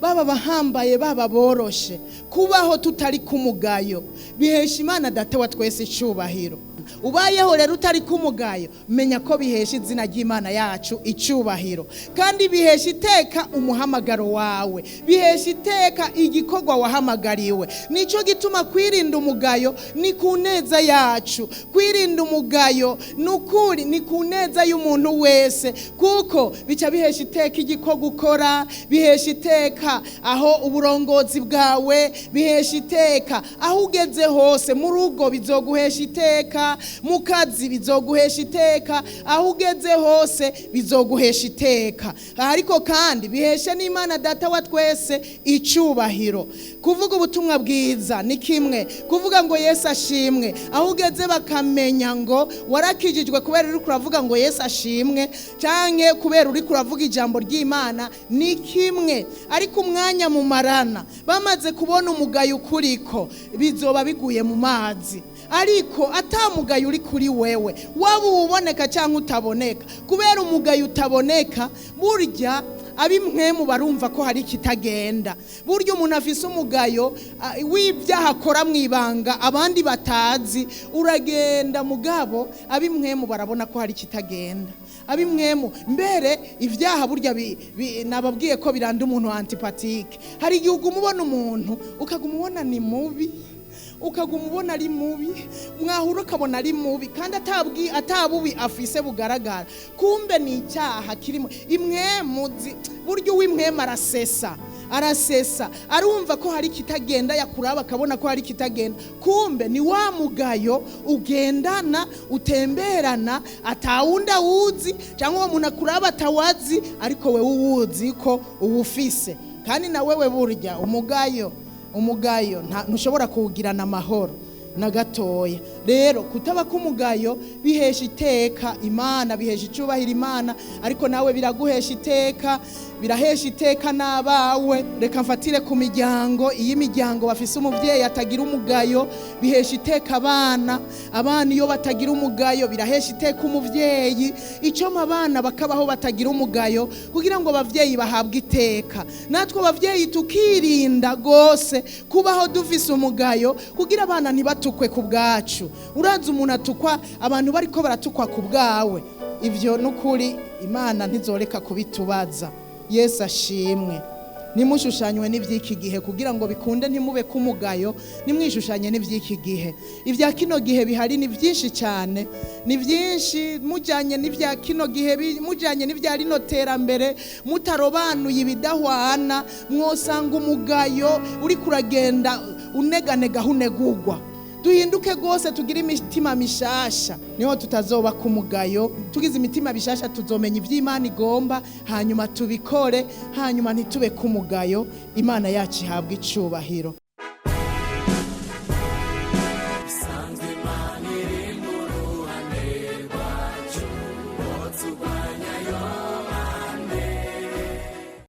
Baba bahambaye, baba boroshe, kubaho tutari kumugayo bihesha Imana Data wa twese icubahiro. Ubayeho rero utari kumugayo, menya ko bihesha izina ry'Imana yacu icubahiro, kandi bihesha iteka umuhamagaro wawe, bihesha iteka igikorwa wahamagariwe. Nicyo gituma kwirinda umugayo ni ku neza yacu. Kwirinda umugayo ni ukuri ni ku neza y'umuntu wese, kuko bica bihesha iteka igikorwa ukora, bihesha iteka aho uburongozi bwawe, bihesha iteka aho ugeze hose. Mu rugo bizoguhesha iteka, mu kazi bizoguhesha iteka, aho ugeze hose bizoguhesha iteka. Ariko kandi biheshe n'Imana Data wa twese icubahiro. Kuvuga ubutumwa bwiza ni kimwe, kuvuga ngo Yesu ashimwe, aho ugeze bakamenya ngo warakijijwe kubera uri kuravuga ngo Yesu ashimwe, canke kubera uri kuravuga ijambo ry'Imana, ni kimwe. Ariko umwanya mumarana bamaze kubona umugayo ukuriko, bizoba biguye mu mazi. Ariko atamugayo uri kuri wewe, waba uwuboneka cyangwa utaboneka, kubera umugayo utaboneka, burya abimwemu barumva ko hari ikitagenda. Burya umuntu afise umugayo w'ibyaha akora mu ibanga abandi batazi, uragenda mugabo abimwemu barabona ko hari ikitagenda. Abimwemu mbere ibyaha burya nababwiye ko biranda umuntu antipatike. Hari igihe uguma ubona umuntu ukaguma ubona ni mubi, ukaguma ubona ari mubi, mwahura ukabona ari mubi, kandi atabubi afise bugaragara. Kumbe ni icyaha kirimo imwemu. Burya uw'imwemu arasesa, arasesa, arumva ko hari ikitagenda, yakuraba akabona ko hari ikitagenda. Kumbe ni wa mugayo ugendana, utemberana, atawundi awuzi, cyangwa uwo muntu akuraba atawazi, ariko wewe uwuzi ko uwufise. Kandi na wewe burya umugayo ntushobora kuwugirana amahoro na gatoya. Rero kutaba k'umugayo bihesha iteka Imana, bihesha icubahiro Imana, ariko nawe biraguhesha iteka, birahesha iteka n'abawe. Reka mfatire ku miryango. Iyo imiryango bafise umuvyeyi atagira umugayo, bihesha iteka abana. Abana iyo batagira umugayo birahesha iteka umuvyeyi. Icyo abana bakabaho batagira umugayo kugira ngo abavyeyi bahabwe iteka. Natwe abavyeyi tukirinda gose kubaho dufise umugayo kugira abana ntibatukwe ku bwacu. Urazi umuntu atukwa, abantu bariko baratukwa ku bwawe, ivyo nukuri Imana ntizoreka kubitubaza. Yesu ashimwe. Nimushushanywe n'ivy'iki gihe kugira ngo bikunde ntimube kumugayo. Nimwishushanye n'ivy'iki gihe. Ibya kino gihe bihari ni byinshi cyane, ni byinshi. Mujyanye n'ibya kino gihe, mujyanye n'ibya rino terambere, mutarobanuye ibidahwana, mwosanga umugayo uri kuragenda uneganega aho unegugwa. Duhinduke rwose, tugire imitima mishasha, niho tutazoba kumugayo. Tugize imitima mishasha tuzomenya iby'Imana igomba, hanyuma tubikore, hanyuma ntitube kumugayo. Imana yacu ihabwe icubahiro.